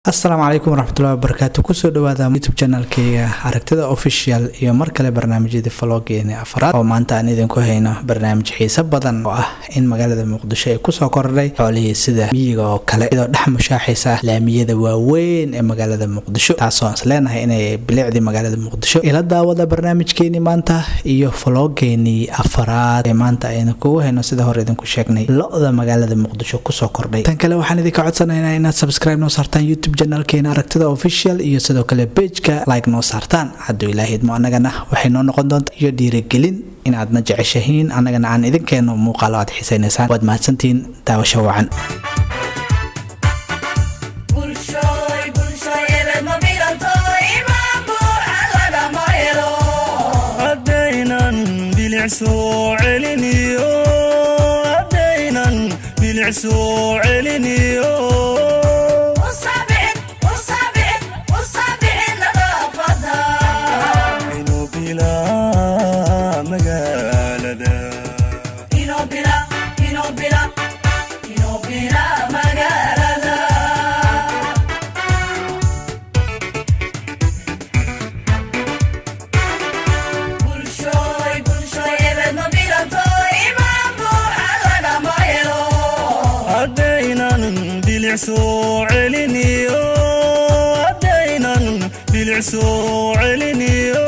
Asalaamu calaykum waraxmatullahi wabarakaatu. Kusoo dhawaada YouTube channelkeyga Aragtida Official iyo mar kale barnaamijyadii vlogeena afraad, oo maanta aan idinku hayno barnaamij xiiso badan oo ah in magaalada Muqdisho ay kusoo kordhay xoolihii sida miyiga oo kale, iyadoo dhex mushaaxaysa laamiyada waaweyn ee magaalada Muqdisho, taasoo is leenahay inay bilicdii magaalada Muqdisho. Ila daawada barnaamijkeenii maanta iyo vlogeenii afraad ee maanta aynu kugu hayno, sida hore idinku sheegnay, lo'da magaalada Muqdisho kusoo kordhay. Tan kale, waxaan idinka codsanaynaa inaad subscribe noo saartaan YouTube channelkeena Aragtida Official iyo sidoo kale pageka like noo saartaan. Hadduu Ilaahay idmo, annagana waxay noo noqon doontaa iyo dhiirigelin in aadna jeceshahiin, annagana aan idinkeeno muuqaalo aad xiisaynaysaan. Waad mahadsantihiin, daawasho wacan. Bulshooy, bulshooy, ebed ma bilanto, imaan buuxa lagama helo. Haddaynan bilic soo celiniyo, haddaynan bilic soo celiniyo. Usabixin, usabixin, usabixin nadaafada. Inuu bilaa magaalada. Inoo bila, inoo bila, inoo bila magaalada. Bulshooy, bulshooy, ebed ma bilanto, imaan buuxa lagama helo. Haddaynan bilic soo celiniyo, haddaynan bilic soo celiniyo.